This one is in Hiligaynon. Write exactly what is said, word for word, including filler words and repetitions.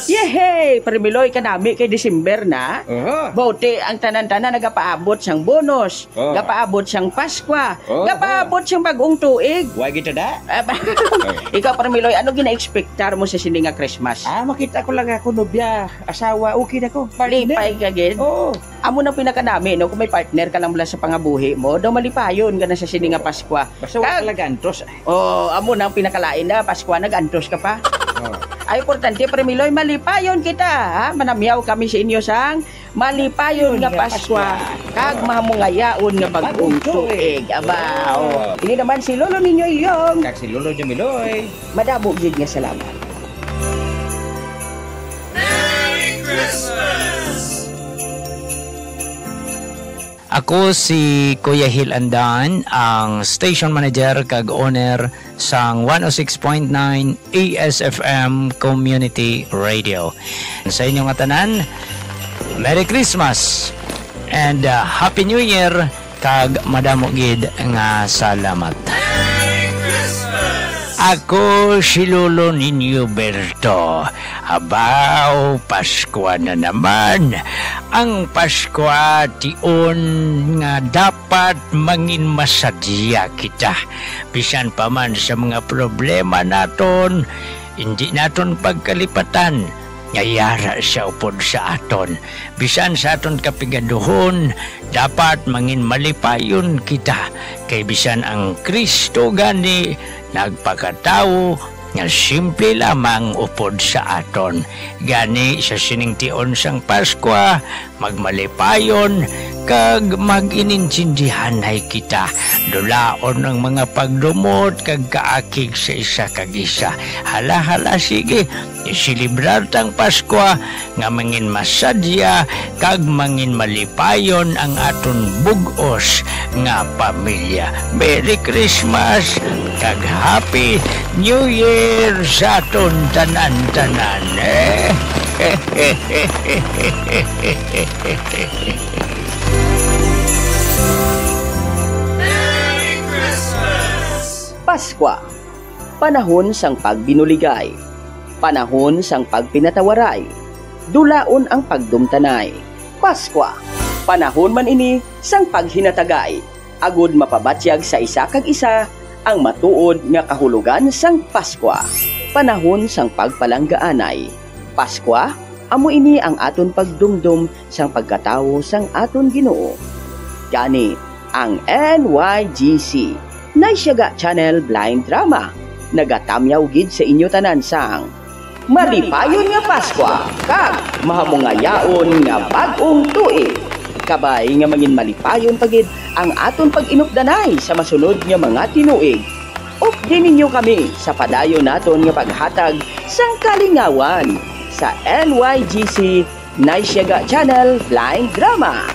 Yehey! Pare Miloy, kanami kay December na. Oho. Buti ang tanan-tanan nagapaabot sang bonus, Oh. gapaabot sang Paskwa, Oh, gapaabot sang bag-ong tuig. Why kita da? Ah, ba- Ikaw, Pare Miloy, ano gina-expectar mo sa sini nga Christmas? Ah, makita ko lang ako, nobya, asawa, okay na ko, partner. Lipay ka gid? Oo. Amo nang pinakanami, no? Kung may partner ka lang bala sa pangabuhi mo, daw malipayon ka na sa sini nga Paskwa. Basta wala Kag- ka lang antos. Oh, amo nang pinakalain na, Paskwa, nag-antos ka pa. Oh. Ay, importante, Pare Miloy, malipayon kita, ha? Manamyaw kami sa inyo sang malipayon nga Nga Paskwa, Paskwa. Kag mahamungayaon nga bag-ong Bag-ong tuig. tuig. Aba, Oh. oh. Ini naman si Lolo ninyo Iyong. Kag si Lolo Jamiloy. Madamo gid nga salamat. Merry Christmas! Ako si Kuya Hil Andan, ang station manager kag owner sang one oh six point nine A S F M Community Radio. Sa inyo nga tanan, Merry Christmas and, uh, Happy New Year, kag madamo gid nga salamat. Ako si Lolo ninyo Berto. Abaw, Paskwa na naman. Ang Paskwa, tion nga dapat mangin masadya kita. Bisan pa man sa mga problema naton, hindi naton pagkalipatan nga yara siya upod sa aton. Bisan sa aton kapigaduhon, dapat mangin malipayon kita, kay bisan ang Cristo gani nagpakatawo nga simple lamang upod sa aton. Gani, sa sining tion sang Paskwa, magmalipayon kag mag-inintindihanay kita. Dulaon ang mga pagdumot kag kaakig sa isa kag isa. Hala, hala, sige, iselebrar tang Paskwa nga mangin masadya kag mangin malipayon ang aton bug-os nga pamilya. Merry Christmas kag Happy New Year sa aton tanan-tanan. Merry Christmas! Paskwa, panahon sang pagbinuligay, panahon sang pagpinatawaray, dulaon ang pagdumtanay. Paskwa, panahon man ini sang paghinatagay, agud mapabatyag sa isa kag isa ang matuod nga kahulogan sang Paskwa, panahon sang pagpalanggaanay. Paskwa, amo ini ang aton pagdumdom sang pagkatawo sang aton Ginoo. Gani, ang N Y G C, Naisyaga Channel Blind Drama, nagatamyaw gid sa inyo tanan sang malipayon nga Paskwa kag mahamungayaon nga bag-ong tuig. Kabay nga mangin malipayon pa gid ang aton pag-inupdanay sa masunod nga mga tinuig. Updi ninyo kami sa padayon naton nga paghatag sang kalingawan sa N Y G C Naisyaga Channel Blind Drama.